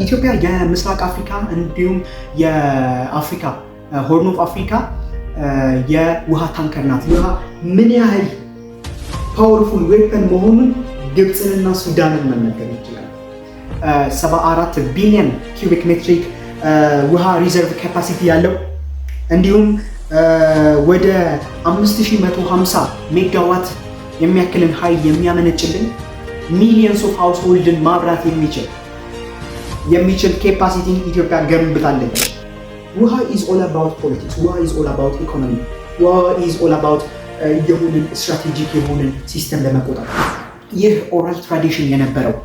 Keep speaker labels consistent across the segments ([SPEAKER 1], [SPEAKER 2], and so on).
[SPEAKER 1] ኢትዮጵያ የምስራቅ አፍሪካ እንዲሁም የአፍሪካ Horn of Africa የውሃ tanker ናት። ውሃ ምን ያህል powerful weapon መሆኑን ግብፅንና ሱዳንን መመልከት ይችላል። 74 ቢሊዮን cubic ሜትሪክ ውሃ reserve capacity ያለው፣ እንዲሁም ወደ 5150 ሜጋዋት የሚያክልን ኃይል የሚያመነጭልን፣ millions of household ን ማብራት የሚችል capacity ን ኢትዮጵያ ገንብታለች። ውሃ is all about politics፣ ውሃ is all about economy፣ ውሃ is all about የሆንን strategic የሆንን system ለመቆጣጠር። ይህ oral tradition የነበረው፣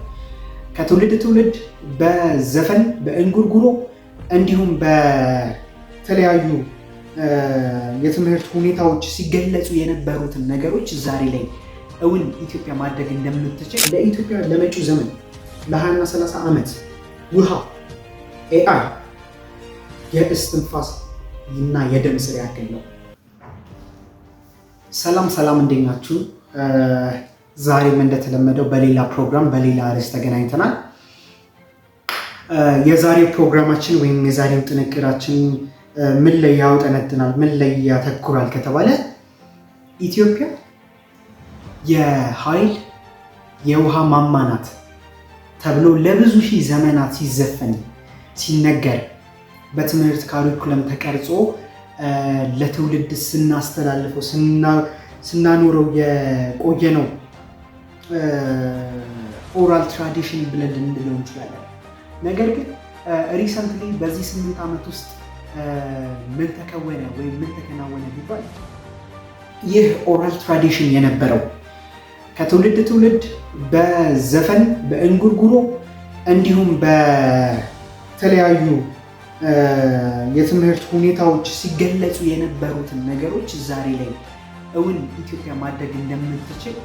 [SPEAKER 1] ከትውልድ ትውልድ በዘፈን፣ በእንጉርጉሮ እንዲሁም በተለያዩ የትምህርት ሁኔታዎች ሲገለጹ የነበሩትን ነገሮች ዛሬ ላይ እውን ኢትዮጵያ ማድረግ እንደምትችል፣ ለኢትዮጵያ ለመጪው ዘመን ለ20ና 30 ዓመት ውሃ፣ AI የእስትንፋስ እና የደም ስር ያክል ነው። ሰላም ሰላም፣ እንዴት ናችሁ? ዛሬም እንደተለመደው በሌላ ፕሮግራም በሌላ ርዕስ ተገናኝተናል። የዛሬው ፕሮግራማችን ወይም የዛሬው ጥንቅራችን ምን ላይ ያውጠነጥናል፣ ምን ላይ ያተኩራል ከተባለ ኢትዮጵያ የኃይል የውሃ ማማ ናት ተብሎ ለብዙ ሺህ ዘመናት ሲዘፈን፣ ሲነገር፣ በትምህርት curriculum ተቀርጾ ለትውልድ ስናስተላልፈው ስናኖረው የቆየ ነው። Oral tradition ብለን ልንለው እንችላለን። ነገር ግን recently በዚህ 8 ዓመት ውስጥ ምን ተከወነ ወይም ምን ተከናወነ ቢባል፣ ይህ oral tradition የነበረው፣ ከትውልድ ትውልድ በዘፈን፣ በእንጉርጉሮ እንዲሁም በተለያዩ የትምህርት ሁኔታዎች ሲገለጹ የነበሩትን ነገሮች ዛሬ ላይ እውን ኢትዮጵያ ማድረግ እንደምትችል፣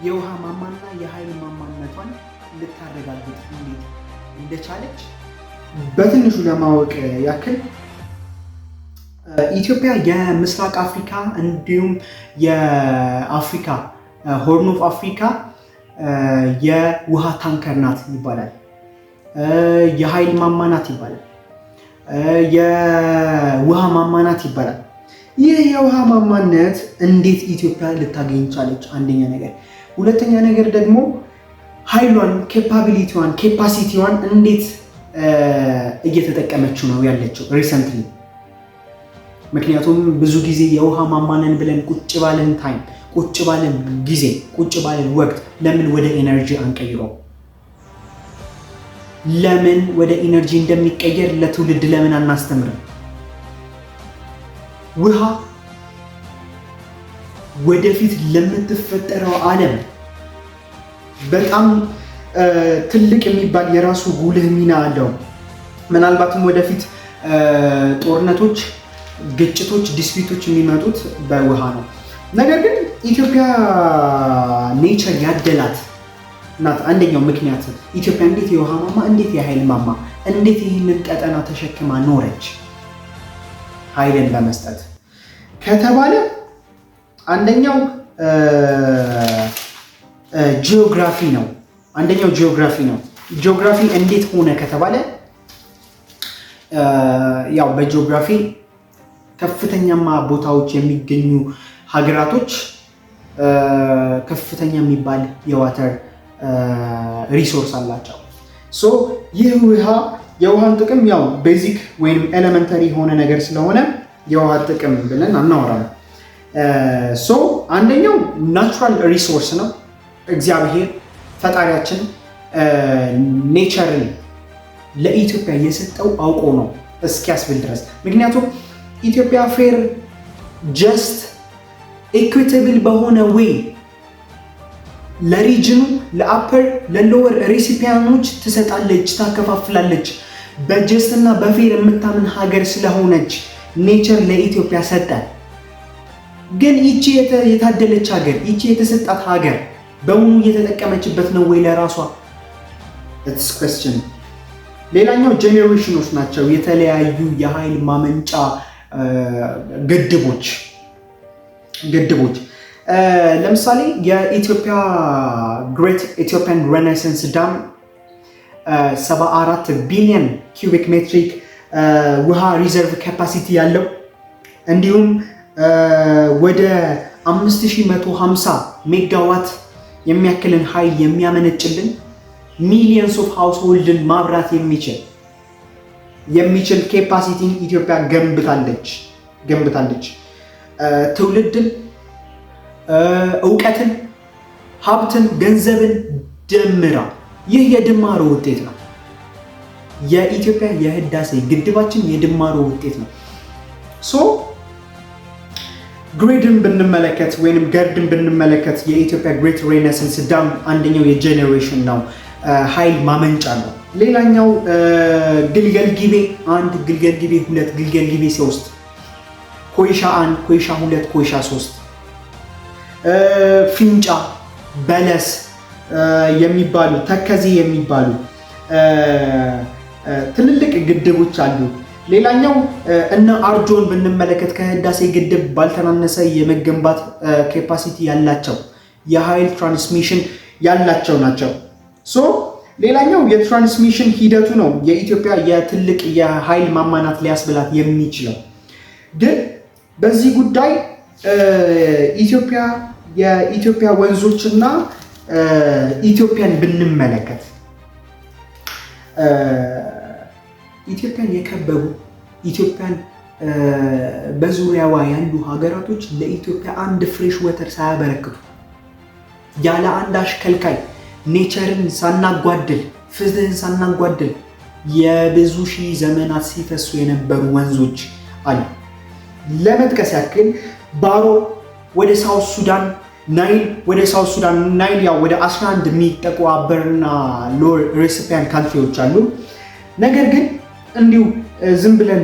[SPEAKER 1] የውሃ ማማና የኃይል ማማነቷን ልታረጋግጥ እንዴት እንደቻለች በትንሹ ለማወቅ ያክል፣ ኢትዮጵያ የምስራቅ አፍሪካ እንዲሁም የአፍሪካ Horn of Africa የውሃ tanker ናት ይባላል። የኃይል ማማ ናት ይባላል። የውሃ ማማ ናት ይባላል። ይህ የውሃ ማማነት እንዴት ኢትዮጵያ ልታገኝ ቻለች? አንደኛ ነገር። ሁለተኛ ነገር ደግሞ ኃይሏን፣ capability ዋን፣ capacity ዋን እንዴት እየተጠቀመችው ነው ያለችው recently? ምክንያቱም ብዙ ጊዜ የውሃ ማማ ነን ብለን ቁጭ ባለን time፣ ቁጭ ባለን ጊዜ፣ ቁጭ ባለን ወቅት ለምን ወደ energy አንቀይረው? ለምን ወደ energy እንደሚቀየር ለትውልድ ለምን አናስተምርም? ውሃ ወደፊት ለምትፈጠረው ዓለም በጣም ትልቅ የሚባል የራሱ ጉልህ ሚና አለው። ምናልባትም ወደፊት ጦርነቶች፣ ግጭቶች፣ dispute ኦች የሚመጡት በውሃ ነው። ነገር ግን ኢትዮጵያ nature ያደላት ናት። አንደኛው ምክንያት ኢትዮጵያ እንዴት የውሃ ማማ፣ እንዴት የኃይል ማማ፣ እንዴት ይህንን ቀጠና ተሸክማ ኖረች ኃይልን በመስጠት ከተባለ፣ አንደኛው ጂኦግራፊ ነው። አንደኛው ጂኦግራፊ ነው። ጂኦግራፊ እንዴት ሆነ ከተባለ፣ ያው በጂኦግራፊ ከፍተኛማ ቦታዎች የሚገኙ ሀገራቶች ከፍተኛ የሚባል የ water resource አላቸው። So ይህ ውሃ የውሃን ጥቅም ያው basic ወይም elementary የሆነ ነገር ስለሆነ የውሃ ጥቅም ብለን አናወራም። So አንደኛው natural resource ነው። እግዚአብሔር ፈጣሪያችን nature ን ለኢትዮጵያ የሰጠው አውቆ ነው እስኪያስብል ድረስ። ምክንያቱም ኢትዮጵያ fair፣ just፣ equitable በሆነ way ለሪጅኑ፣ ለአፐር ለሎወር ሬሲፒያኖች ትሰጣለች፣ ታከፋፍላለች። በ just እና በ fair የምታምን ሀገር ስለሆነች nature ለኢትዮጵያ ሰጠ። ግን ይቺ የታደለች ሀገር፣ ይቺ የተሰጣት ሀገር በውኑ እየተጠቀመችበት ነው ወይ ለራሷ? It's question። ሌላኛው ጄኔሬሽኖች ናቸው። የተለያዩ የኃይል ማመንጫ ግድቦች፣ ለምሳሌ የኢትዮጵያ Great Ethiopian Renaissance Dam 74 ቢሊዮን cubic ሜትሪክ ውሃ reserve capacity ያለው፣ እንዲሁም ወደ 5150 ሜጋዋት የሚያክልን ኃይል የሚያመነጭልን፣ millions of household ን ማብራት የሚችል capacity ን ኢትዮጵያ ገንብታለች። ትውልድን፣ እውቀትን፣ ሀብትን፣ ገንዘብን ደምራ ይህ የድማሮ ውጤት ነው። የኢትዮጵያ የህዳሴ ግድባችን የድማሮ ውጤት ነው። So GERD ን ብንመለከት ወይም GERD ን ብንመለከት የኢትዮጵያ Great Renaissance Dam አንደኛው የ generation ነው፣ ኃይል ማመንጫ ነው። ሌላኛው ግልገል ጊቤ 1፣ ግልገል ጊቤ 2፣ ግልገል ጊቤ 3፣ ኮይሻ 1፣ ኮይሻ 2፣ ኮይሻ 3፣ ፊንጫ፣ በለስ የሚባሉ፣ ተከዜ የሚባሉ ትልልቅ ግድቦች አሉ። ሌላኛው እነ አርጆን ብንመለከት ከህዳሴ ግድብ ባልተናነሰ የመገንባት capacity ያላቸው፣ የኃይል transmission ያላቸው ናቸው። So ሌላኛው የ transmission ሂደቱ ነው የኢትዮጵያ የትልቅ የኃይል ማማናት ሊያስብላት የሚችለው። ግን በዚህ ጉዳይ ኢትዮጵያ፣ የኢትዮጵያ ወንዞችና ኢትዮጵያን ብንመለከት፣ ኢትዮጵያን የከበቡ፣ ኢትዮጵያን በዙሪያዋ ያሉ ሀገራቶች ለኢትዮጵያ አንድ fresh water ሳያበረክቱ፣ ያለ አንድ አሽከልካይ፣ nature ን ሳናጓድል፣ ፍትህን ሳናጓድል የብዙ ሺህ ዘመናት ሲፈሱ የነበሩ ወንዞች አሉ። ለመጥቀስ ያክል ባሮ ወደ South Sudan ናይል፣ ወደ South Sudan ናይል ያው ወደ 11 የሚጠቁ upper ና lower recipient country ዎች አሉ። ነገር ግን እንዲሁ ዝም ብለን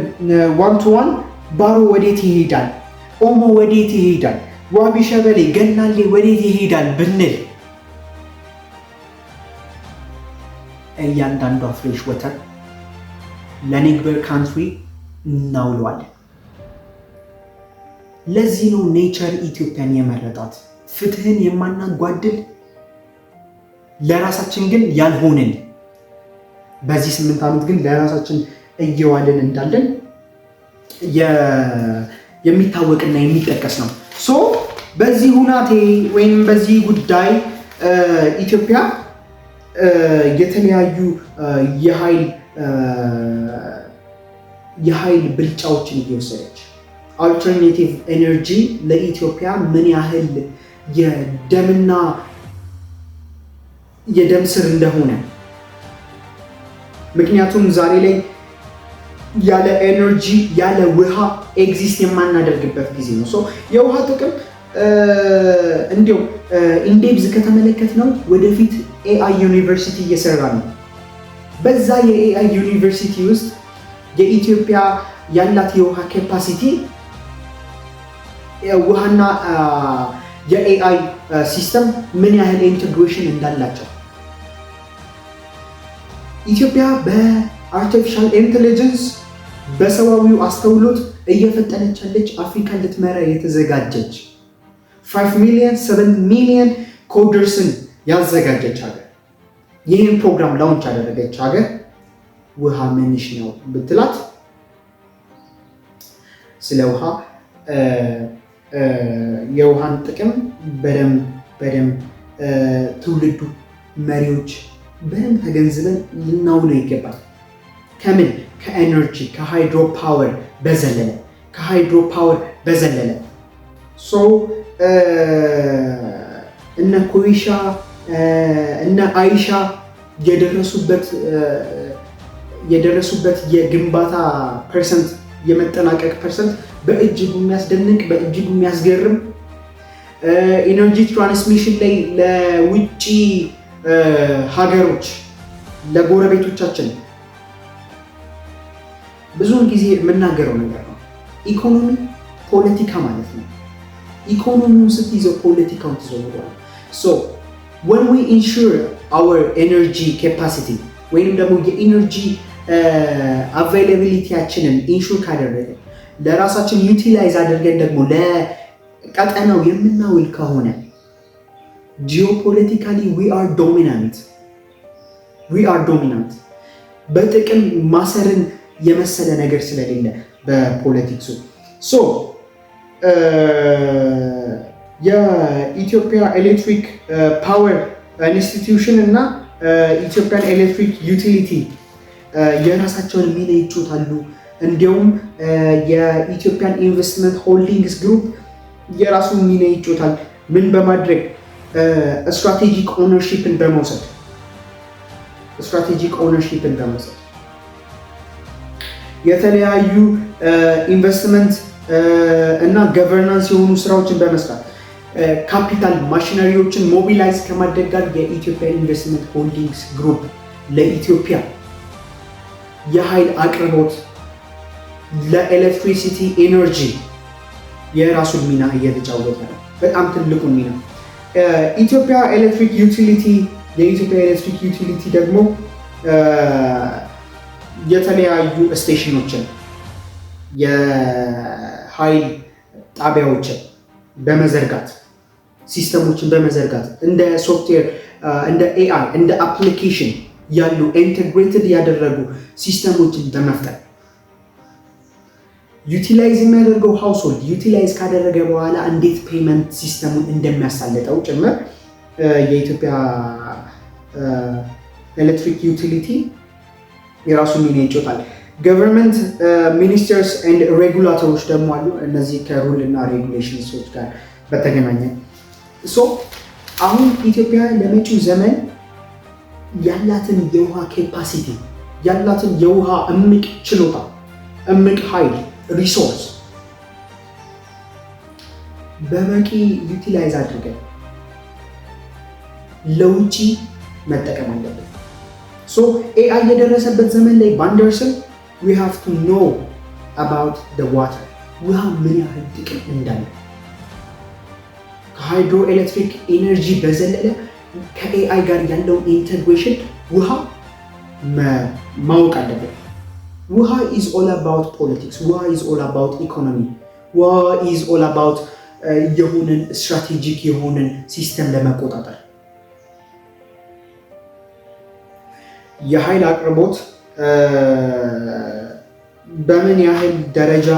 [SPEAKER 1] one to one ባሮ ወዴት ይሄዳል፣ ኦሞ ወዴት ይሄዳል፣ ዋቢ ሸበሌ፣ ገናሌ ወዴት ይሄዳል ብንል እያንዳንዷ fresh water ለ neighbor country እናውለዋለን። ለዚህ ነው nature ኢትዮጵያን የመረጣት። ፍትህን የማናጓድል፣ ለራሳችን ግን ያልሆንን፣ በዚህ 8 ዓመት ግን ለራሳችን እየዋልን እንዳለን የሚታወቅና የሚጠቀስ ነው። So በዚህ ሁናቴ ወይም በዚህ ጉዳይ ኢትዮጵያ የተለያዩ የኃይል ብልጫዎችን እየወሰደች፣ alternative energy ለኢትዮጵያ ምን ያህል የደምና የደም ስር እንደሆነ፣ ምክንያቱም ዛሬ ላይ ያለ energy ያለ ውሃ exist የማናደርግበት ጊዜ ነው። So የውሃ ጥቅም እንዲያው in depth ከተመለከትነው ወደፊት AI university እየሰራ ነው። በዛ የ AI university ውስጥ የኢትዮጵያ ያላት የውሃ capacity፣ ውሃና የ AI system ምን ያህል integration እንዳላቸው፣ ኢትዮጵያ በ artificial intelligence፣ በሰዋዊው አስተውሎት እየፈጠነች ያለች፣ አፍሪካን ልትመራ የተዘጋጀች፣ 5 ሚሊዮን፣ 7 ሚሊዮን coders ን ያዘጋጀች ሀገር፣ ይህን ፕሮግራም launch ያደረገች ሀገር ውሃ ምንሽ ነው ብትላት ስለ ውሃ የውሃን ጥቅም በደንብ በደንብ ትውልዱ፣ መሪዎች በደንብ ተገንዝበን ልናውለው ይገባል። ከምን ከ energy ከ hydro power በዘለለ፣ ከ hydro power በዘለለ። So እነ ኮይሻ እነ አይሻ የደረሱበት የግንባታ percent፣ የመጠናቀቅ percent በእጅጉ የሚያስደንቅ፣ በእጅጉ የሚያስገርም፣ energy transmission ላይ ለውጭ ሀገሮች፣ ለጎረቤቶቻችን ብዙውን ጊዜ የምናገረው ነገር ነው። ኢኮኖሚ ፖለቲካ ማለት ነው። ኢኮኖሚውን ስትይዘው ፖለቲካውን ትዘውረዋል። So when we ensure our energy capacity ወይንም ደግሞ የ energy availability ያችንን ensure ካደረግን፣ ለራሳችን utilize አድርገን ደግሞ ለቀጠናው የምናውል ከሆነ geopolitically we are dominant, We are dominant። በጥቅም ማሰርን የመሰለ ነገር ስለሌለ በ politics ኡ። So የኢትዮጵያ Electric Power Institution እና Ethiopian Electric Utility የራሳቸውን ሚና ይጫወታሉ። እንዲሁም የ Ethiopian Investment Holdings Group የራሱን ሚና ይጫወታል። ምን በማድረግ? Strategic ownership ን በመውሰድ የተለያዩ ኢንቨስትመንት እና governance የሆኑ ስራዎችን በመስራት፣ capital machinery ዎችን mobilize ከማድረግ ጋር የኢትዮጵያ Investment Holdings Group ለኢትዮጵያ የኃይል አቅርቦት፣ ለ electricity energy የራሱን ሚና እየተጫወተ ነው። በጣም ትልቁን ሚና። ኢትዮጵያ Electric Utility የኢትዮጵያ Electric Utility ደግሞ የተለያዩ station ኖችን፣ የኃይል ጣቢያዎችን በመዘርጋት፣ system ኦችን በመዘርጋት፣ እንደ ሶፍትዌር፣ እንደ AI፣ እንደ application ያሉ integrated ያደረጉ system ኦችን በመፍጠር utilize የሚያደርገው household utilize ካደረገ በኋላ እንዴት payment system ኡን እንደሚያሳልጠው ጭምር የኢትዮጵያ Electric Utility የራሱ ሚና ይጫወታል። Government ministers and regulator ኦች ደግሞ አሉ። እነዚህ ከ rule እና regulations ኦች ጋር በተገናኘ። So አሁን ኢትዮጵያ ለመጪው ዘመን ያላትን የውሃ capacity፣ ያላትን የውሃ እምቅ ችሎታ፣ እምቅ ኃይል፣ resource በበቂ utilize አድርገን ለውጪ መጠቀም አለብን። So AI የደረሰበት ዘመን ላይ ባንደርስም we have to know about the water፣ ውሃ ምን ያህል ጥቅም እንዳለ፣ ከ hydroelectric energy በዘለለ ከ AI ጋር ያለውን integration ውሃ ማወቅ አለብን። ውሃ is all about politics። ውሃ is all about economy። ውሃ is all about የሆነን strategic የሆነን system ለመቆጣጠር። የኃይል አቅርቦት በምን ያህል ደረጃ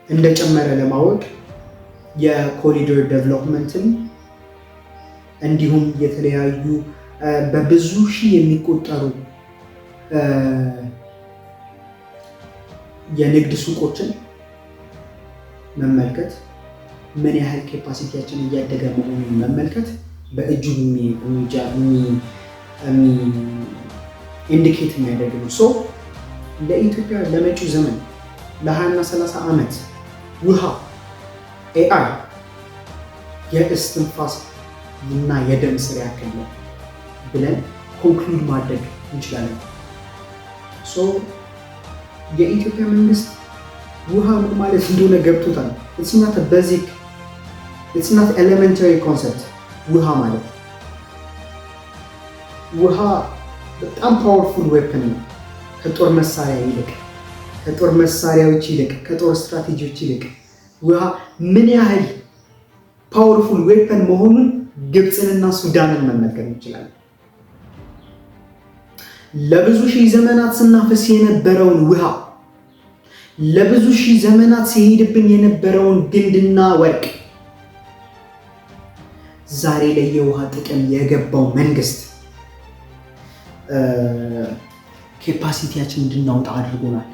[SPEAKER 1] እንደጨመረ ለማወቅ የ corridor development ን እንዲሁም የተለያዩ በብዙ ሺህ የሚቆጠሩ የንግድ ሱቆችን መመልከት፣ ምን ያህል capacity ያችን እያደገ መሆኑን መመልከት በእጅጉ indicate የሚያደርግ ነው። So ለኢትዮጵያ ለመጪው ዘመን ለ20ና 30 ዓመት ውሃ፣ AI የእስትንፋስ እና የደም ስር ያክል ነው ብለን conclude ማድረግ እንችላለን። So የኢትዮጵያ መንግስት ውሃ ምን ማለት እንደሆነ ገብቶታል። It's not basic, it's not elementary concept። ውሃ ማለት፣ ውሃ በጣም powerful weapon ነው። ከጦር መሳሪያ ይልቅ፣ ከጦር መሳሪያዎች ይልቅ፣ ከጦር ስትራቴጂዎች ይልቅ ውሃ ምን ያህል powerful weapon መሆኑን ግብፅንና ሱዳንን መመልከት እንችላለን። ለብዙ ሺህ ዘመናት ስናፈስ የነበረውን ውሃ፣ ለብዙ ሺህ ዘመናት ሲሄድብን የነበረውን ግንድና ወርቅ፣ ዛሬ ላይ የውሃ ጥቅም የገባው መንግስት capacity ያችን እንድናወጣ አድርጎናል።